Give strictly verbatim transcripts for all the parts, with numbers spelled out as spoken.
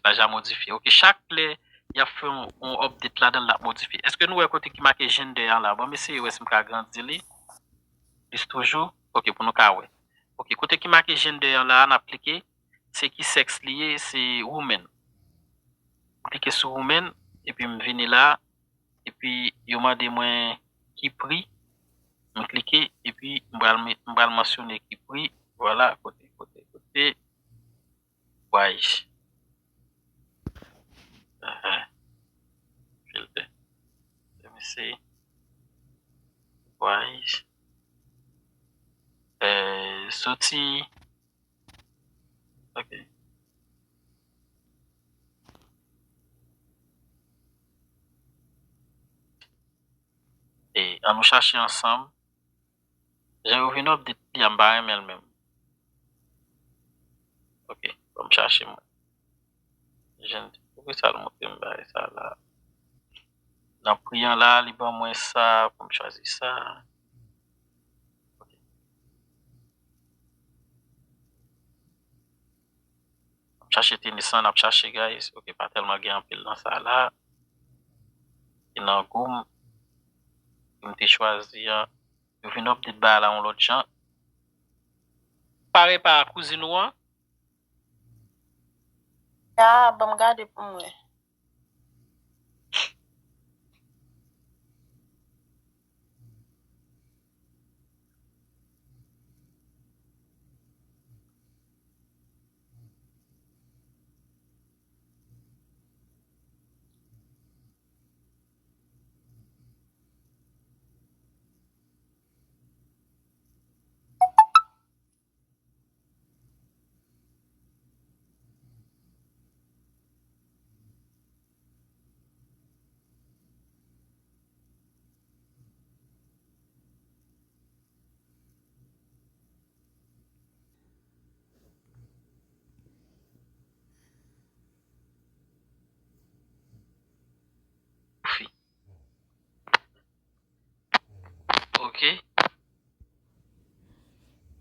paj la modifye. Ok, chak lè y ap fè yon, yon update ladan l, l ap modifye. Èske nou wè kote ki make gender an la? Bon, m eseye wè si m ka agrandi li. Plis toujou. Ok, pou nou ka wè. Ok, kote ki make gender an la, n ap klike. Se ki sèks li ye? Se woman. M klike sou woman, epi m vini la, epi yo mande mwen ki pri. M klike, epi m pral met, m pral mansyone ki pri. Vwala, kote, kote, kote. Wise. Aha. Filter. Let me see. Wise. Eh, soti. Ok. E, an nou chache ansanm. Jan yo vin update li a, m pa renmen l menm. Ok, ban m chache mwen. Jan, poukisa l montre m bagay sa la? Nan pri an la, li ban mwen sa, pou m chwazi sa. Ok. N ap chache tenis lan, n ap chache, guys. Ok, pa tèlman gen anpil nan sa la. E nan gou m, m te chwazi an. Yo vin update bagay la yon lòt jan. Pare pa kouzin ou an? Ya, ban m gade pou m wè. Ok.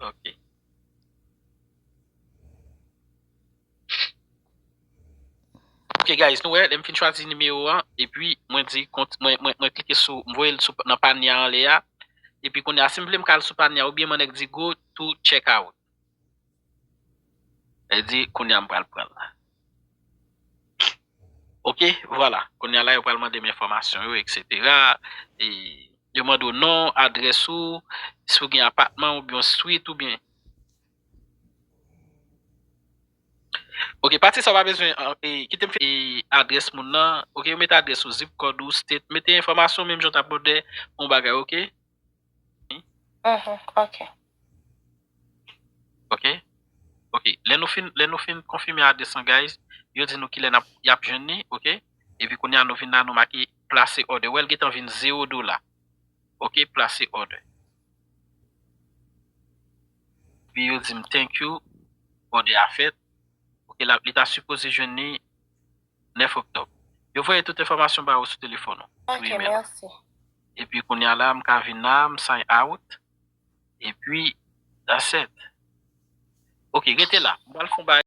Ok. Ok, guys, nou wè, lè m fin chwazi nimewo an, epi mwen di kont, mwen, mwen, mwen klike sou, m voye l sou, nan panye a anlè a, epi kounye a, si m vle m ka al sou panye a, oubyen mwen nèk di go to check out. Sa vle di, kounye a m pral pran l la. Ok, vwala. Kounye a la, yo pral mande m enfòmasyon yo, et cetera. E yo mande w non, adrès ou, si w gen apatman oubyen yon swit oubyen. Ok, pati sa w pa bezwen, e, kite m fè, e, adrès moun nan. Ok, yo mete adrès ou, zip kòd ou, state, mete enfòmasyon menm jan w t ap mande yon bagay, ok? Mhm, ok. Ok? Ok. Lè nou fin, lè nou fin konfime adrès lan, guys, yo di nou kilè n ap, y ap jwenn li, ok? Epi kounye a nou vin la, nou make plase order. Wè l gentan vin zewo dola. Ok, plase order. Epi yo di m thank you, order a fèt. Ok, la, li ta sipoze jwenn li nèf oktòb. Yo voye tout enfòmasyon ba ou sou telefòn ou, sou Ok, email. Mèsi. Epi kounye a la, m ka vin la, m sign out. Epi, that's it. Ok, rete la. M pral fè yon bagay.